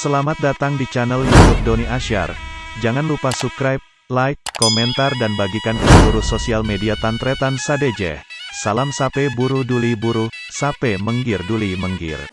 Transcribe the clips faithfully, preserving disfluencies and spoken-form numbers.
Selamat datang di channel YouTube Doni Asyar. Jangan lupa subscribe, like, komentar, dan bagikan ke seluruh sosial media tan-tarètan sadhâjâ. Salam sapè buru duli buru, sapè mèngghir duli mèngghir.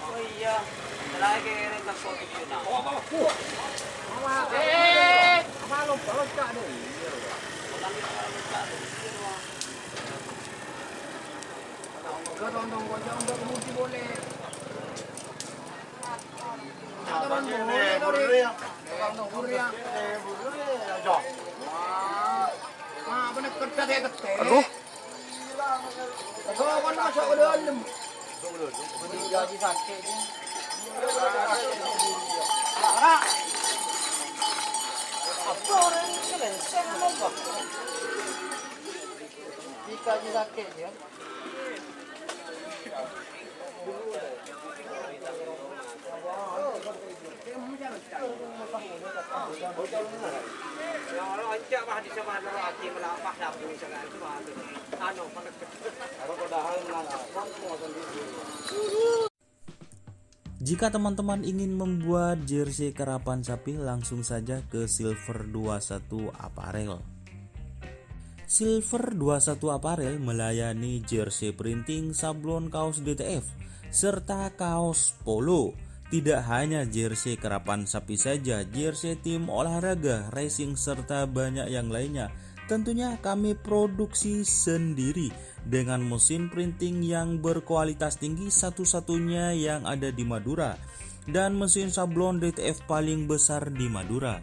Oh iya, lagi rentang kok itu nah. Eh, aduh. Kok kan masuk ke dalam? Jadi sakit ni. Apa orang ni kelengseng apa? Jika dia sakit dia. Jika teman-teman ingin membuat jersey karapan sapi, langsung saja ke Silver dua satu Apparel. Silver dua satu Apparel melayani jersey printing, sablon kaos D T F, serta kaos polo. Tidak hanya jersey karapan sapi saja, jersey tim olahraga, racing, serta banyak yang lainnya. Tentunya kami produksi sendiri dengan mesin printing yang berkualitas tinggi, satu-satunya yang ada di Madura, dan mesin sablon D T F paling besar di Madura.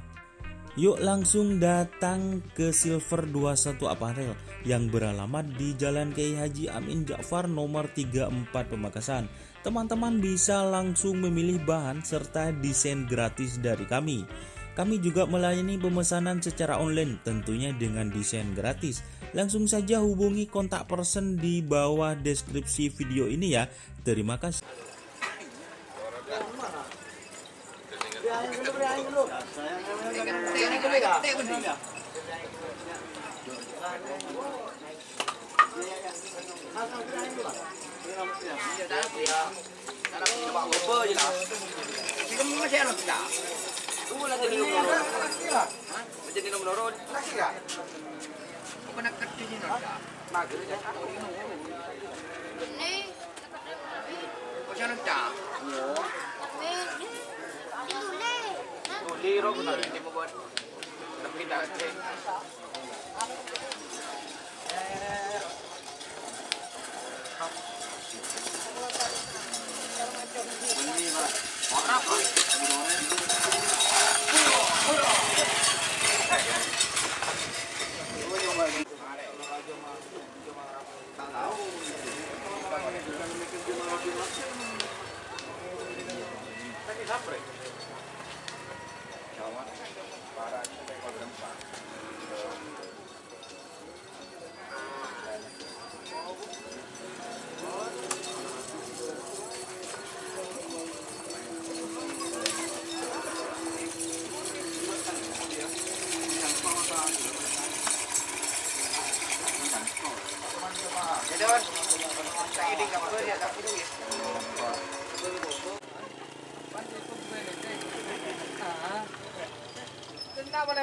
Yuk langsung datang ke Silver dua satu Apparel yang beralamat di Jalan Kiai Haji Amin Ja'far nomor tiga empat Pamekasan. Teman-teman bisa langsung memilih bahan serta desain gratis dari kami. Kami juga melayani pemesanan secara online, tentunya dengan desain gratis. Langsung saja hubungi kontak person di bawah deskripsi video ini ya. Terima kasih. Kenapa,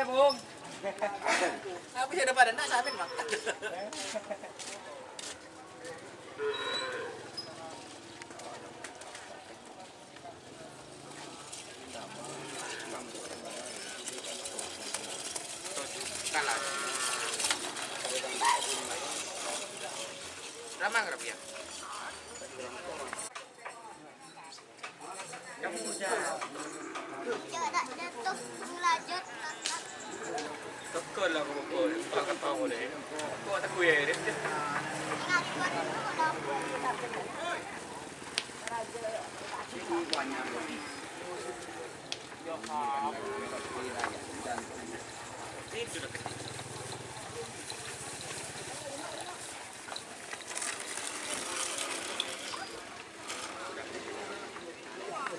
Bung? Aku sudah pada nak sampein, Bang. Kalah. Ramang rapian. Coba tak jatuh, lanjut. Teko lah, kok, kok, kok, ketawa deh. Kok tak gue, deh. Ngakuan dulu, kenapa?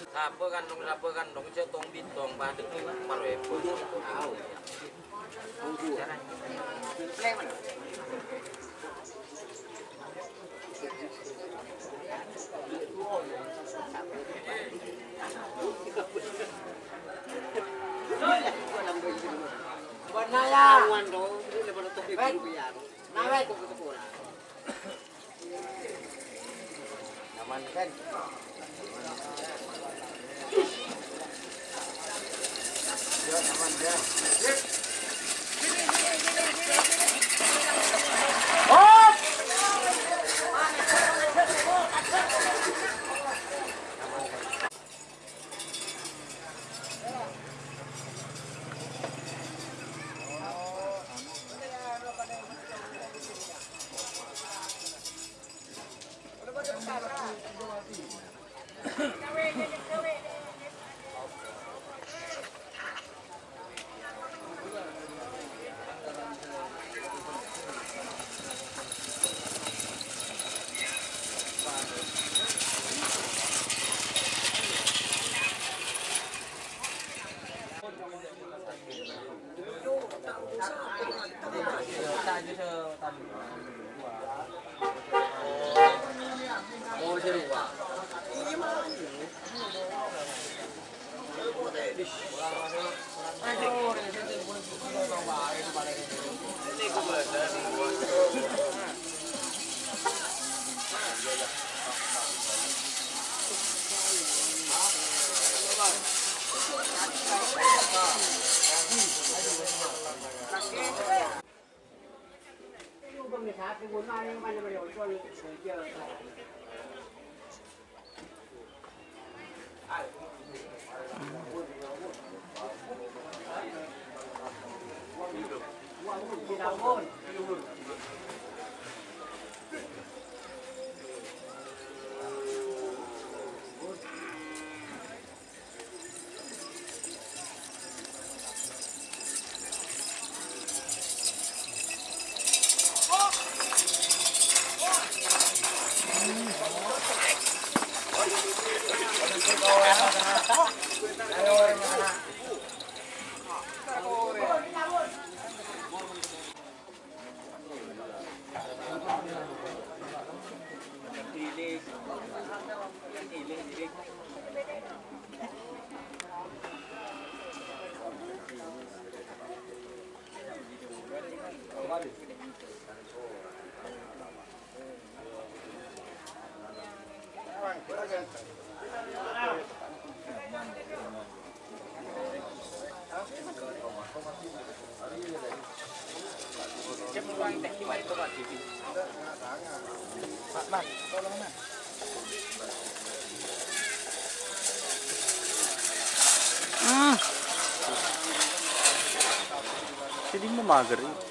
Sapa kandhung, sapa kandhung, cek tong bitong, padha parepot. Aman, kan? Hmm. Jadi memager.